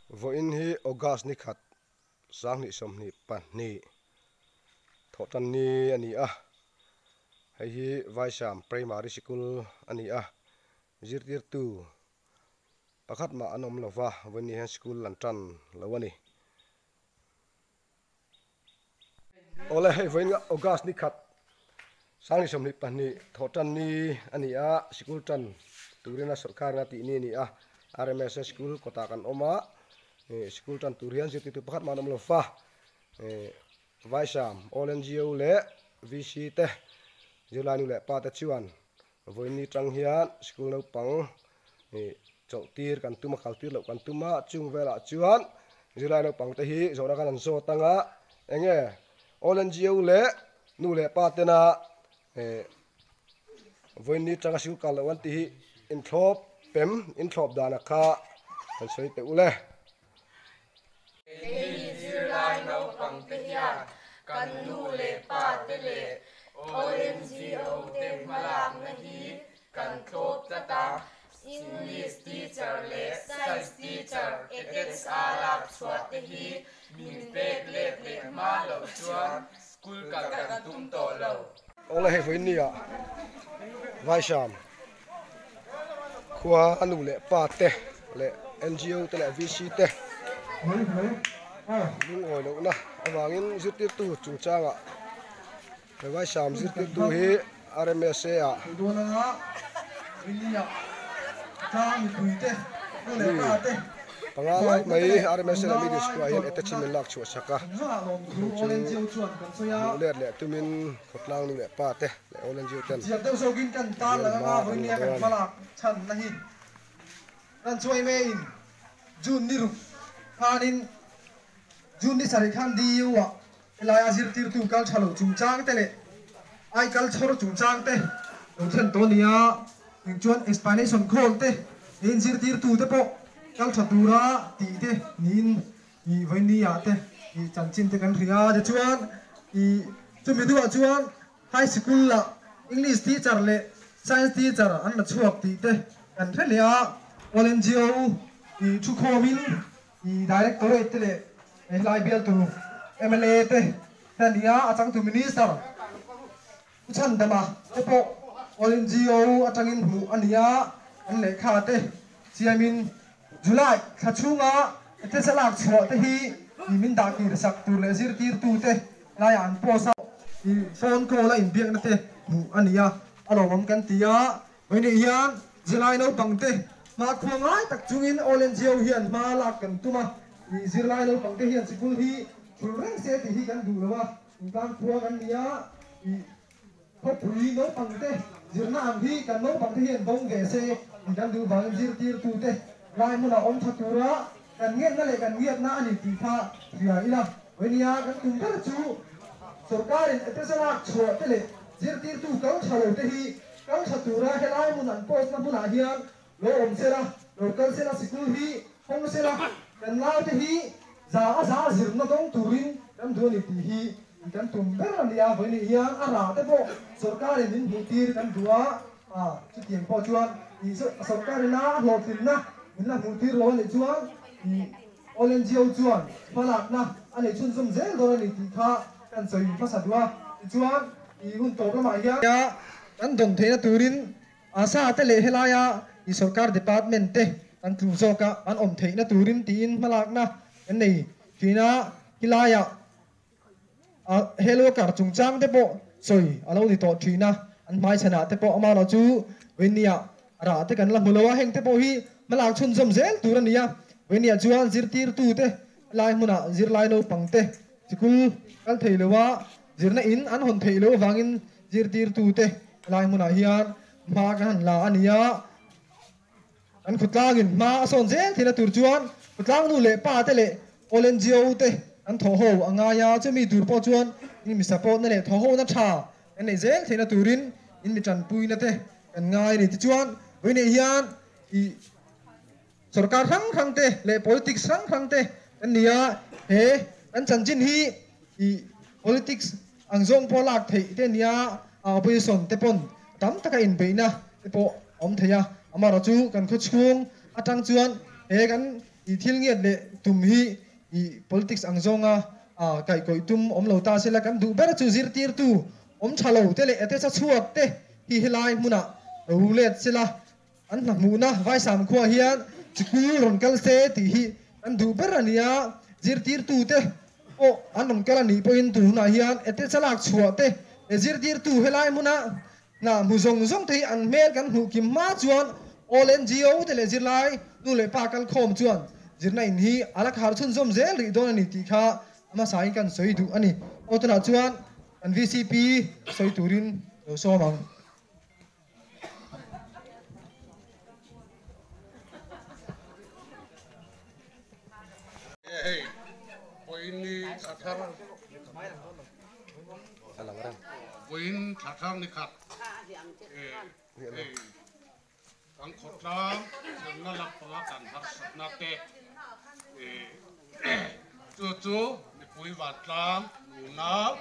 Vawiin hi August ni khat 2022 thawhtan ni a ni a, hei hi Vaisam Primary Sikul a ni a, zirtirtu pakhat mah an awm lova vawiin ni hian sikul an tan lo a ni. Awle hei vawiin August ni khat 2022 thawhtan ni a ni a, sikul tan turin a sawrkar ina tih ni a ni a, RMSA sikul kawtah kan awm a, sikul tan tur hian zirtirtu pakhat mah an awm lo fa, Vaisam, All NGO leh VC te zirlai nu leh pa te chuan vawiin ni tang hian sikul naupang chawlh tir kan tum a, kal tir loh kan tum a, chung velah chuan zirlai naupang te hi zawhna khan an zawt ang a, enge All NGO leh nu leh pa tena vawiin ni tanga sikul kal loh an tih hi inthlawp pem inthlawp dana kha kan sawi teh ule. Keini zirlai naupang te hian kan nu leh pa te leh All NGO te hmalakna hi kan tlawp tlat a, English teacher leh Science teacher etcs a lak chhuah te hi min pek let leh hma loh chuan school kal kan tum tawh lo. Awle hei vawiin nia Vaisham khua a nu leh pa te leh NGO te leh VC te lungawi lohna avangin zirtirtu chungchangah he Vaisham zirtirtu hi RMSA ah mi panga lai mai RMSA leh Middle School ah hian attachment lak chhuah sak a chu chu hmuh let leh tumin khawtlang nu leh pa te leh All NGO ten Ziak deuh zawkin kan tan rian lang hma anga an vawinia la kan dawn a ni. hmalak chhanna hi kan chuai maiin June ni ruk khanin June ni sarih khan DU ah Helaia zirtirtu kal tha lo chungchang te leh ai kal chhawr chungchang te lo thlen tawh a ni a, eng chuan explanation call te niin zirtirtu te pawh kal tha tura tih te niin ih vawiini ah te ih chanchin te kan hria a, tichuan ih chumi duhah chuan high sikul ah English teacher leh science teacher an la chhuak tih te kan hre leh a, All NGO ih thukhawmin I Directorate te leh helai bialtu mla te te a ni a, a changtu Minister Pu Chhandama te pawh All NGO atangin hmuh a ni a, an lehkha te siamin July thla chhunga test a lak chhuah te hi i min dah kir sak tur leh zirtirtu te laiah an post a, i phone call a inbiakna te hmuh a ni a, a lawmawm kan ti a. Hei hian zirlai naupang te hma khua ngai tak chungin All NGO hian hma lak kan tum a, ih zirlai naupang te hian sikul hi thul reng se tih hi kan duh lo a, intlang khua kan ni a, ih khawpui naupang te zirna ang hi kan naupang te hian dawng ve se tih kan duh vangin zirtirtu te lai hmunah awm tha tura kan ngenna leh kan ngiatna a ni tih kha hria ila. Hei nia kan tum ber chu sorkarin atasa lak chhuah te leh zirtirtu kal tha lo te hi Kal tha tura helai hmun an post na hmunah hian lo awm sela, lo kal sela, sikul hi hawng sela, kan naute hi za a za zirna dawng turin kan duh a ni tih hi kan tum ber a nia. Vawiin hian a rah te pawh sawrkarin min hmuh tir kan duh a, chutiang pawh chuan sawrkarin a hlawhtlinna min la hmuh tir lo a nih chuan All NGO chuan hmalakna a nei chhunzawm zel dawn a ni tih kha kan sawi hmasa duh a, tichuan i hun tawp lamah hian kan dawn theihna turin ASA te leh helaia i sawrkar department te kan tlu zawk a, an awm theihna turin tiin hmalakna kan nei thin a, helaiah Hello kar chungchang te pawh sawi a lo ni tawh thin a, an hmaichhanah te pawh amarawh chu Vainia rah te kan la hmu lo a, heng te pawh hi hmalak chhunzawm zel tur a ni a, Vainia chuan zirtirtu te lai hmunah zirlai naupang te sikul kal thei lo a, zirna in an hawn theih loh avangin zirtirtu te lai hmunah hian hma kan han la a ni a. Kan khawtlangin hma a sawn zel theihna tur chuan khawtlang nu leh pa te leh All NGO te an thawh ho a ngai a, chumi tur pawh chuan in mi support na leh thawh ho na tha kan neih zel theihna turin in mi tanpuina te kan ngai a ni. Tichuan, vawiinah hian i sorkar hrang hrang te leh politics hrang hrang te kan ni a, he kan chanchin hi i politics ang zawng pawh lak theih te a ni a, opposition te pawn tam taka inbeihna te pawh a awm thei a, amaherawhchu kan khawchhung atang chuan he kan. I thil ngiat leh tum hi i politics ang zawnga kaihkawih tum awm lo ta sela kan duh ber chu zirtirtu awm tha lo te leh ete chhuak te hi helai hmunah lo let sela an hna hmuhna Vaisam khua hian sikul rawn kal se tih hi kan duh ber a nia. Zirtirtu te pawh an rawn kal a nih pawhin tun hunah hian ete chalak chhuah te leh zirtirtu helai hmuna hna hmu zawng zawng te hi an hmel kan hmuh kim hma chuan All NGO te leh zirlai nu leh pa kal khawm chuan zirna in hi a la khar chhunzawm zel rih dawn a ni tih kha a hmasain kan sawi duh a ni. Aw tunah chuan kan VCP sawi turin lo sawm ang. Hei vawiin ni thla thar vawiin thla thar ni khat hei kan khawtlang zirna lampanga kan harsatna te chu chu mipui vantlang nunau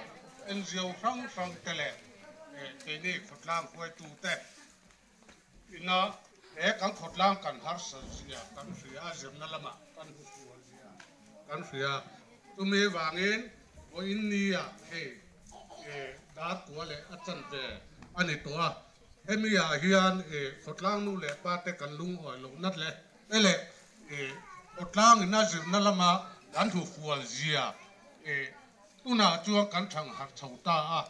NGO hrang hrang te leh keini khawtlang hruaitu te Ina he kan khawtlang kan harsat zia kan hria a, zirna lamah kan hmuhfual zia kan hria. Chumi vangin vawiin nia hei dar kua leh a chan ve a ni tawh a. Hemi ah hian khawtlang nu leh pa te kan lungawi loh nat leh te leh khawtlang ina zirna lama kan hmuhfual zia tunah chuan kan thang harh chho ta a.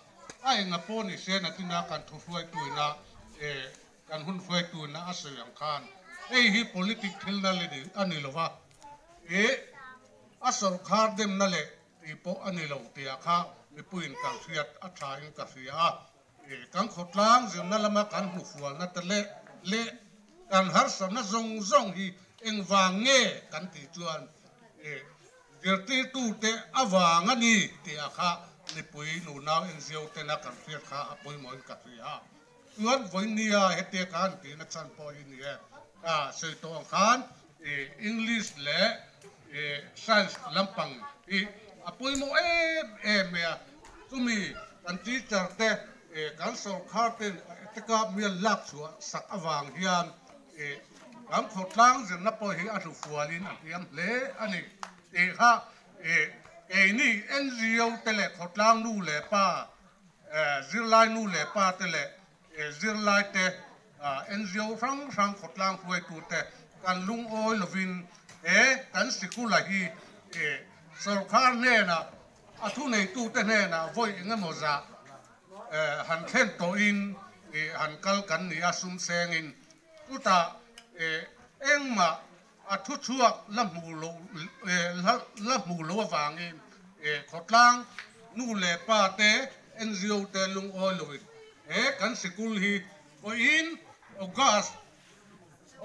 A enga pawh ni se natina kan thu hruaituina kan hun hruaituina a sawi ang khan hei hi politic thilna le a ni lo va, a sawrkhar demna leh tih pawh a ni lo tih kha mipuiin kan hriat a thain ka hria a. Kan khawtlang zirna lama kan hnufualna te leh leh kan harsatna zawng zawng hi engvang nge kan tih chuan Zirtirtute avang a ni tih a kha mipui nunau NGO tena kan hriat kha a pawimawhin ka hria a. Chuan vawinia hetia ka han tihna chhan pawh hi ni e, ka sawi tawh ang khan English leh Science lampang hi a pawimawh em em mai a. Chumi kan teacher te kan sawrkhar ten tika mial lak chhuah sak avang hian Kan khawtlang zirna pawh hi a hlufualin a hniam hle a ni tih kha keini NGO te leh khawtlang nu leh pa, zirlai nu leh pa te leh zirlai te, NGO hrang hrang khawtlang hruaitu te kan lungawi lovin he kan sikula hi sorkar hnenah a thuneitute hnenah vawi engemaw zah han thlen tawhin han kal kan ni a, sum sengin chutah engmah a thu chhuak la hmu lo la hmu lo avangin khawtlang nu leh pa te NGO te lungawi loin he kan sikul hi vawiin August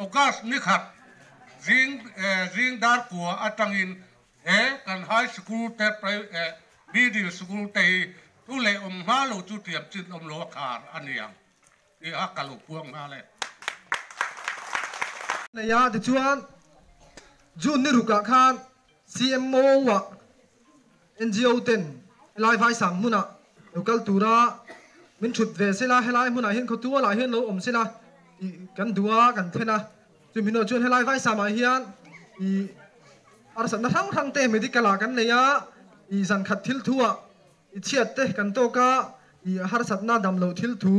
August ni khat zing zing dar kua atangin He kan high school te middle school te hi thu leh awm hma lo chu tiam chin awm lo a khar a ni ang tih a ka lo puang nghal e. Nei a, tichuan June ni rukah khan CMO ah NGO ten helai Vaisang hmunah lo kal tura min thut ve sela, helai hmunah hian khawtualah hian lo awm sela tih kan duh a, kan then a. Chumi hnuah chuan helai Vaisamah hian ih harsatna hrang hrang te medical ah kan nei a, ih zan khat thil thu ah i chhiat te kan tawk a, ih harsatna dam loh thil thu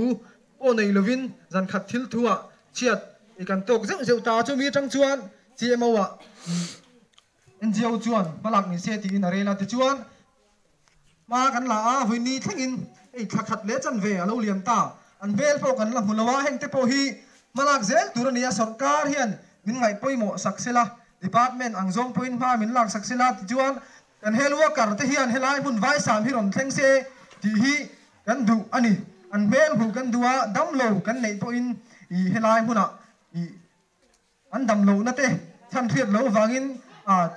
pawh nei lovin zan khat thil thu ah chhiat ih kan tawk zeuh zeuh ta a. Chumi atang chuan CMO ah ih NGO chuan hmalak ni se tiin a rel a, tichuan hma kan la a, vawiini thlengin hei thla khat leh chanve a lo liam ta, an hmel pawh kan la hmu lo a, hengte pawh hi hmalak zel tur a ni a, sawrkar hian min ngaih pawimawh sak sela, department ang zawng pawhin hma min lak sak sela, tichuan kan hel worker te hian helai hmun vaisam hi rawn thleng se tih hi kan duh a ni, an hmel hmuh kan duh a, damlo kan neih pawhin ih helai hmunah ih An dam lohna te chhan hriat loh vangin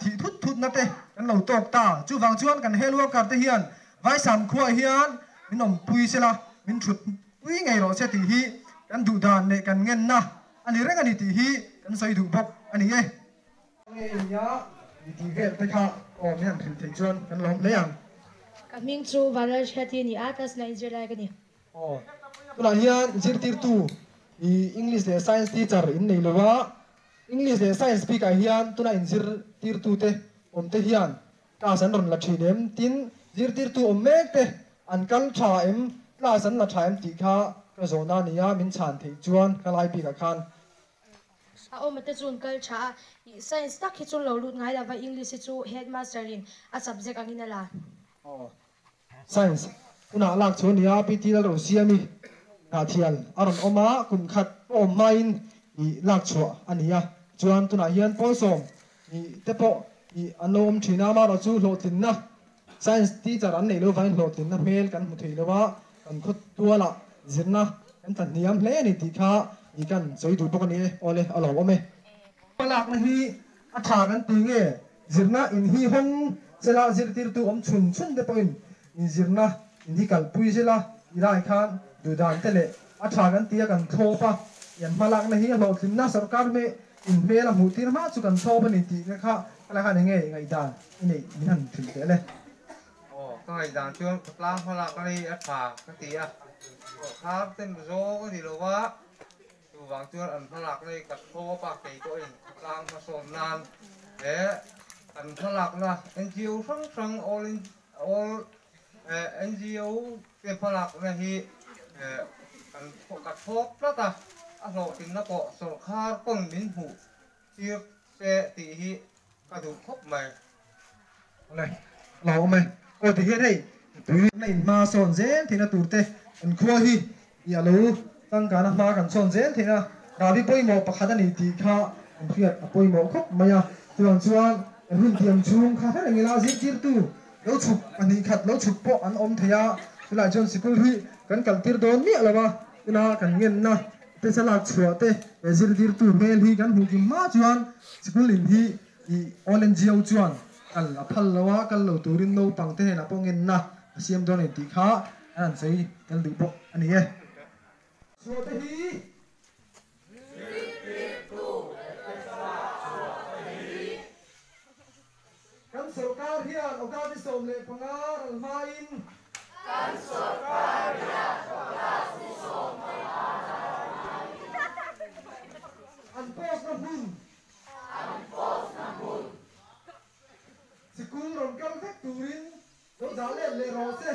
thih thut thutna te kan lo tawk ta. Chuvang chuan kan hel worker te hian Vaisam khuaah hian min awmpui sela, min thut pui ngei rawh se tih hi kan duh dan leh kan ngenna a ni reng a ni tih hi kan sawi duh bawk a ni e. Nge i nia i tih vel te kha aw min han hrilh theih chuan kan lawm hle ang. Ka hming chu Vanlal Hriati a ni a, class nine zirlai ka ni. Aw, tunah hian zirtirtu i English leh Science teacher in nei lo a, English leh Science bikah hian tuna inzirtirtute awmte hian class an rawn la thin em? Tin, zirtirtu awm mek te an kal tha em? Class an la tha em tih kha ka zawhna a ni a, min chhan theih chuan ka lai bikah khan. A awm te chu an kal tha a, Science tak hi chu an lo lut ngai lova, English hi chu Headmaster in a subject angin a la. Aw. Science hunah lak chu a ni a, PT Lalrosiami Hnahtial a rawn awm a, kum khat a awm hmain ih lak chhuah a ni a, chuan tunah hian Pawlsawm ih te pawh ih an lo awm thin a, amaherawh chu hlawhtlinna Science teacher an neih loh vangin hlawhtlinna hmel kan hmu thei lo a, kan khaw tualah zirna kan tla hniam hle a ni tih kha ih kan sawi duh bawk a ni e, awle a lawmawm e. Hmalakna hi a tha kan ti nge? Zirna in hi hawng sela zirtirtu awm chhun chhun te pawhin in zirna in hi kalpui sela i lai khan duhdan te leh a tha kan ti a kan thlawp a, i an hmalakna hi a hlawhtlinna sorkar hmeh in hmel a hmuh tir hma chu kan thlawp a ni tih te kha ka la khan enge ngaihdan i neih min han hrilh teh le. Aw, ka ngaihdan chuan khawtlang hmalakna hi a tha ka ti a, sorkar ten zawng a ni lo va, Chuvang chuan an hmalakna hi ka thlawp a, kei pawhin khawtlang hmasawn nan he kan hmalakna NGO hrang hrang all in all NGO te hmalakna hi kan ka thlawp tlat a, a hlawhtlinna pawh sawrkhar pawn min hmuh tir se tih hi ka duh khawp mai. Awle, a lo awm e. Aw ti hian hei tui na in hma sawn zel theihna tur te kan khua hi i a lo tangkana hma kan sawn zel theihna rahbi pawimawh pakhat a ni tih kha kan hriat a pawimawh khawp mai a. Chuvang chuan kan hun tiam chhung kha hre reng ila zirtirtu lo chhuk pahnih khat lo chhuk pawh an awm thei a, chulai chuan sikul hi kan kaltir dawn miah lo a, tuna kan ngenna te thlalak chhuah te leh zirtirtu hmel hi kan hmuh kim hma chuan sikul in hi I All NGO chuan kal a phal lo a, kal lo turin naupang te hnenah pawh ngenna a siam dawn a ni tih kha an han sawi tel duh bawk a ni e. Chhuah te hi. Zirtirtu thlalak chhuah te hi. Kan sawrkar hian August 15 ral hmain. Kan sawrkar hian August 15 ral hmain. An post na hmun. An post na hmun. Sikul rawn kal vek turin lo dah let leh rawh se.